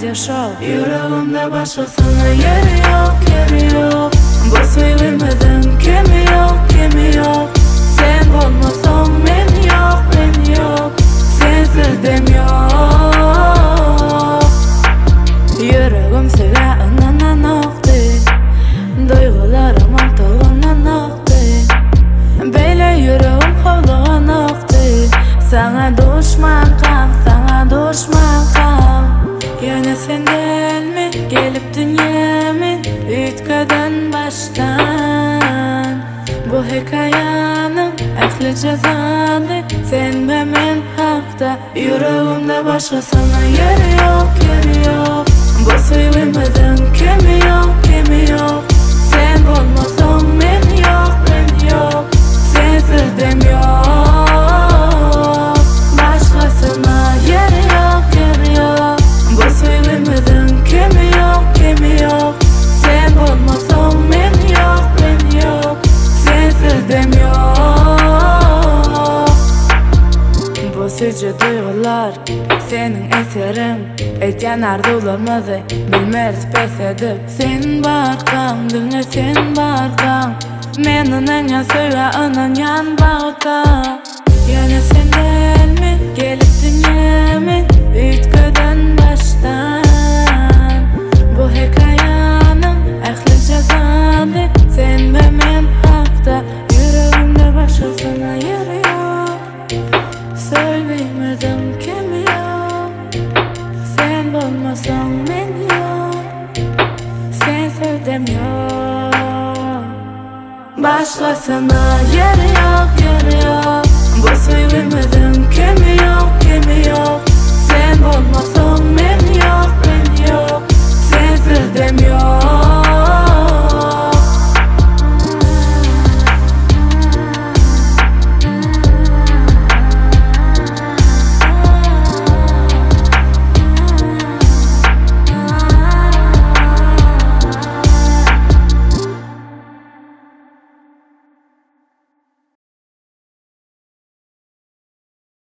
aýdýar şol. Ýüregimde başgasyna ýeri ýok, ýeri ýok. Bu söýgimiziň kemi ýok, kemi ýok. Sen bolmasaň men ýok, men ýok. Sensiz dem ýok. Ýüregim söýgä ynananokdy. Duýgularymam tolgunanokdy. Beýle ýüregim howluganokdy. Saňa duşmankam, saňa duşmankam. Ýöne sen dälmi gelip dünýämi üýtgeden başdan. Bu hekaýanyň ählije zady sen we men hakda. Ýüregimde başgasyna ýeri ýok, ýeri ýok. Bu söýgimiziň kemi ýok, kemi ýok. Sen bolmasaň men ýok, men ýok. Sensiz dem ýok. Başgasyna ýeri ýok, ýeri ýok. Bu söýgimiziň kemi ýok, kemi ýok. Sen bolmasaň men ýok, men ýok. Sensiz dem ýok. Bu süýji duýgular seniň eseriň. Edýän arzuwlarymyzy bilmeris pes edip. Sen barkaň, diňe sen barkaň. Men ynanýan söýgä, ynanýan bagta. Ýöne sen dälmi gelip dünýämi üýtgeden başdan. Bu hekaýanyň ählije zady sen we men hakda. Ýüregimde başgasyna ýer ýok. Söýgimiziň kemi ýok. Sen bolmasaň men ýok. Sensiz dem ýok. Başgasyna ýer ýok, ýer ýok. Bu söýgimiziň.